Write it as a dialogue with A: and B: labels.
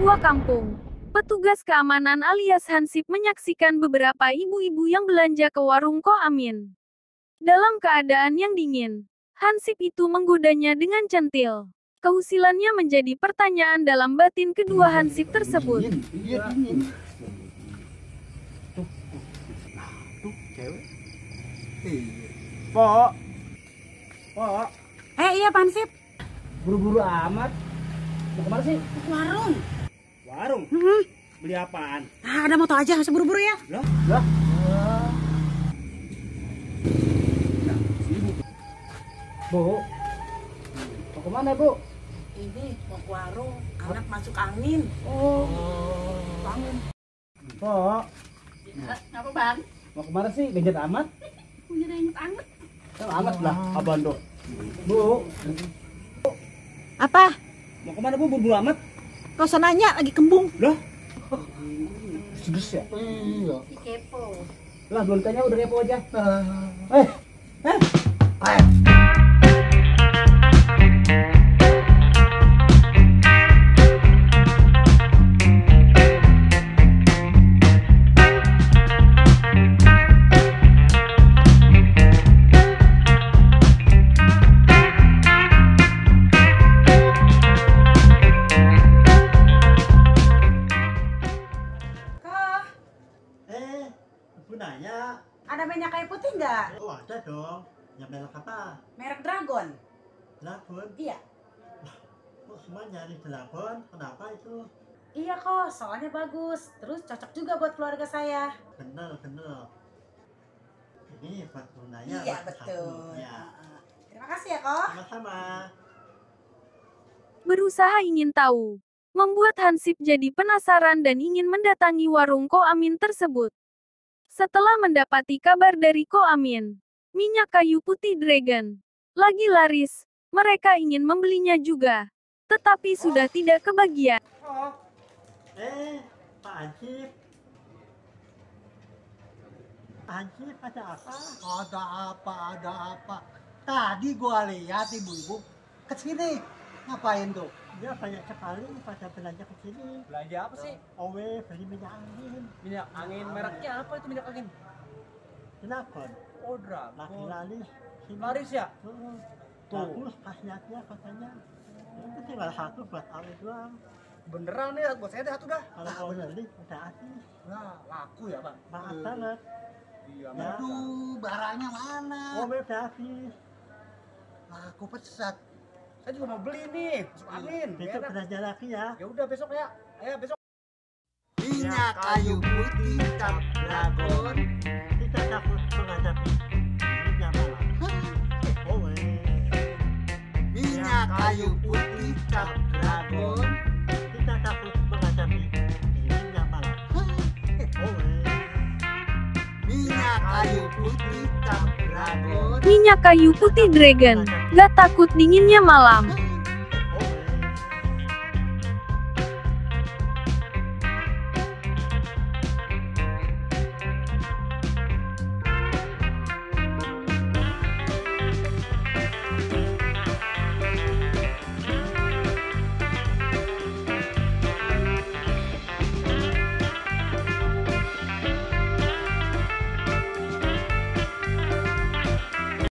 A: sebuah kampung, petugas keamanan alias Hansip menyaksikan beberapa ibu-ibu yang belanja ke warung Ko Amin. Dalam keadaan yang dingin, Hansip itu menggodanya dengan centil. Keusilannya menjadi pertanyaan dalam batin kedua Hansip tersebut.
B: Iya dingin. Tuh, cewek. Pok.
C: Iya Hansip.
B: Buru-buru amat. Mau kemana sih?
C: Warung.
B: Warung? Beli apaan?
C: Ada motor aja, harus buru-buru ya.
B: Lah? Bu, mau kemana Bu?
C: Ini mau ke warung, anak masuk angin.
B: Angin. Pok,
C: Ngapa bang?
B: mau kemana sih? Genjet amat?
C: Punya inget anget.
B: Amat lah, abang tuh. Bu,
C: Apa?
B: mau kemana Bu? Buru-buru amat?
C: Kau usah nanya, lagi kembung.
B: Lah? Sedes ya? Iya.
C: Kepo.
B: Lah, belum tanya udah kepo aja.
D: Ibu nanya,
C: Ada minyak kayu putih nggak?
D: oh ada dong. Yang merek apa?
C: Merek Dragon.
D: Dragon?
C: Iya.
D: Kok semua nyari Dragon? Kenapa itu?
C: Iya kok, soalnya bagus. Terus cocok juga buat keluarga saya.
D: Bener. Ini buat Bu Naya.
C: Iya
D: buat
C: betul.
D: satu. Ya.
C: Terima kasih ya kok.
D: Sama-sama.
A: Berusaha ingin tahu, membuat Hansip jadi penasaran dan ingin mendatangi warung Ko Amin tersebut. Setelah mendapati kabar dari Ko Amin, minyak kayu putih Dragon lagi laris, mereka ingin membelinya juga, tetapi sudah tidak kebagian.
D: Pak Hansip. Pak Hansip ada apa?
E: Ada apa? Tadi gua lihat ibu-ibu kesini. Ngapain tuh?
D: Dia banyak sekali pada belanja ke sini.
B: Belanja apa sih?
D: Owe beli minyak angin.
B: Minyak angin mereknya apa itu minyak angin?
D: Dragon.
B: Oh,
D: Lagi
B: Dragon.
D: laris. Sini.
B: Laris ya?
D: Tuh.
B: Tuh.
D: Bagus khasiatnya katanya. Itu tinggal satu buat awe doang.
B: Beneran nih, buat saya deh satu dah.
D: Kalau mau beli udah habis.
B: Nah, laku ya bang?
D: Maaf banget.
B: Iya,
D: Ya.
E: Aduh, barangnya mana?
D: Owe udah habis.
E: Aku pesat.
B: Saya juga mau beli nih, masuk angin.
D: Besok belanja lagi ya.
B: Ya udah besok ya. Ayo besok.
E: Minyak kayu putih cap dragon.
D: Kita takut menghadapi dirinya malam. Owe.
E: Minyak kayu putih cap dragon.
D: Kita takut menghadapi dirinya malam. Owe.
E: Minyak kayu putih cap dragon.
A: Minyak kayu putih Dragon, gak takut dinginnya malam.